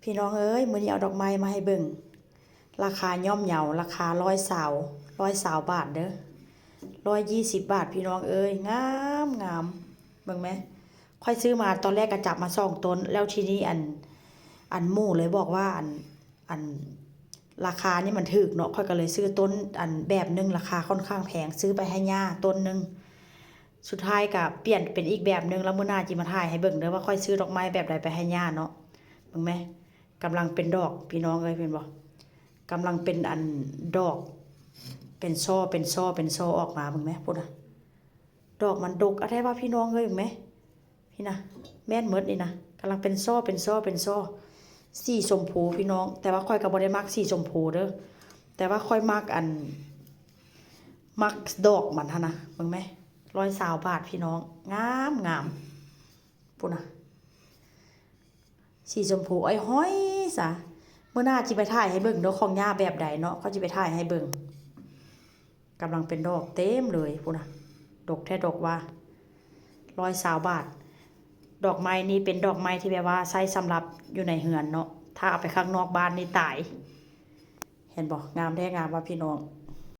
ພີ່ນ້ອງເອີຍ ມື້ນີ້ເອົາດອກໄມ້ມາໃຫ້ເບິ່ງ ລາຄາຍ່ອມເຍົາ ລາຄາຮ້ອຍຊາວ ຮ້ອຍຊາວບາດເດີ ຮ້ອຍຊາວບາດ ພີ່ນ້ອງເອີຍ ງາມ ງາມ ເບິ່ງແມ ຂ້ອຍຊື້ມາຕອນແລກກໍຈັບມາສອງຕົ້ນ ແລ້ວທີນີ້ອັນ ອັນໝູ່ເລີຍບອກວ່າ ອັນ ອັນ ລາຄານີ້ມັນຖືກເນາະ ຂ້ອຍກໍເລີຍຊື້ຕົ້ນອັນແບບໜຶ່ງ ລາຄາຂ້ອນຂ້າງແພງ ຊື້ໄປໃຫ້ຍ່າຕົ້ນໜຶ່ງ ສຸດທ້າຍກໍປ່ຽນເປັນອີກແບບໜຶ່ງ ແລ້ວມື້ໜ້າຈິມາຖ່າຍໃຫ້ເບິ່ງເດີວ່າຂ້ອຍຊື້ດອກໄມ້ແບບໃດໄປໃຫ້ຍ່າເນາະ ເບິ່ງແມ ກຳລັງເປັນດອກ ພີ່ນ້ອງເອີຍ ເຫັນບໍ່ ກຳລັງເປັນອັນດອກ ເປັນສໍ່ ເປັນສໍ່ ເປັນສໍ່ອອກມາ ເບິ່ງແມ ພຸ້ນນະ ດອກມັນດົກອະແທ້ວ່າ ພີ່ນ້ອງເອີຍ ເບິ່ງແມ ນີ້ນະ ແມ່ນໝົດນີ້ນະ ກຳລັງເປັນສໍ່ ເປັນສໍ່ ເປັນສໍ່ ສີຊົມພູ ພີ່ນ້ອງ ແຕ່ວ່າຂ້ອຍກໍບໍ່ໄດ້ມັກສີຊົມພູເດີ ແຕ່ວ່າຂ້ອຍມັກອັນ ມັກດອກມັນຫັ້ນນະ ເບິ່ງແມ ຮ້ອຍຊາວບາດ ພີ່ນ້ອງ ງາມ ງາມ ພຸ້ນນະ ສີຊົມພູອ້ອຍຫ້ອຍຊະ ມື້ໜ້າຈິໄປຖ່າຍໃຫ້ເບິ່ງເດີ ຂອງຍ່າແບບໃດເນາະ ຂ້ອຍຈິໄປຖ່າຍໃຫ້ເບິ່ງ ກຳລັງເປັນດອກເຕັມເລີຍ ພຸ້ນນະ ດົກແທ້ດົກວ່າ ຮ້ອຍຊາວບາດ ດອກໄມ້ນີ້ເປັນດອກໄມ້ທີ່ແບບວ່າໃຊ້ສຳລັບຢູ່ໃນເຮືອນເນາະ ຖ້າເອົາໄປຂ້າງນອກບ້ານນີ້ຕາຍ ເຫັນບໍ່ ງາມແທ້ງາມວ່າ ພີ່ນ້ອງ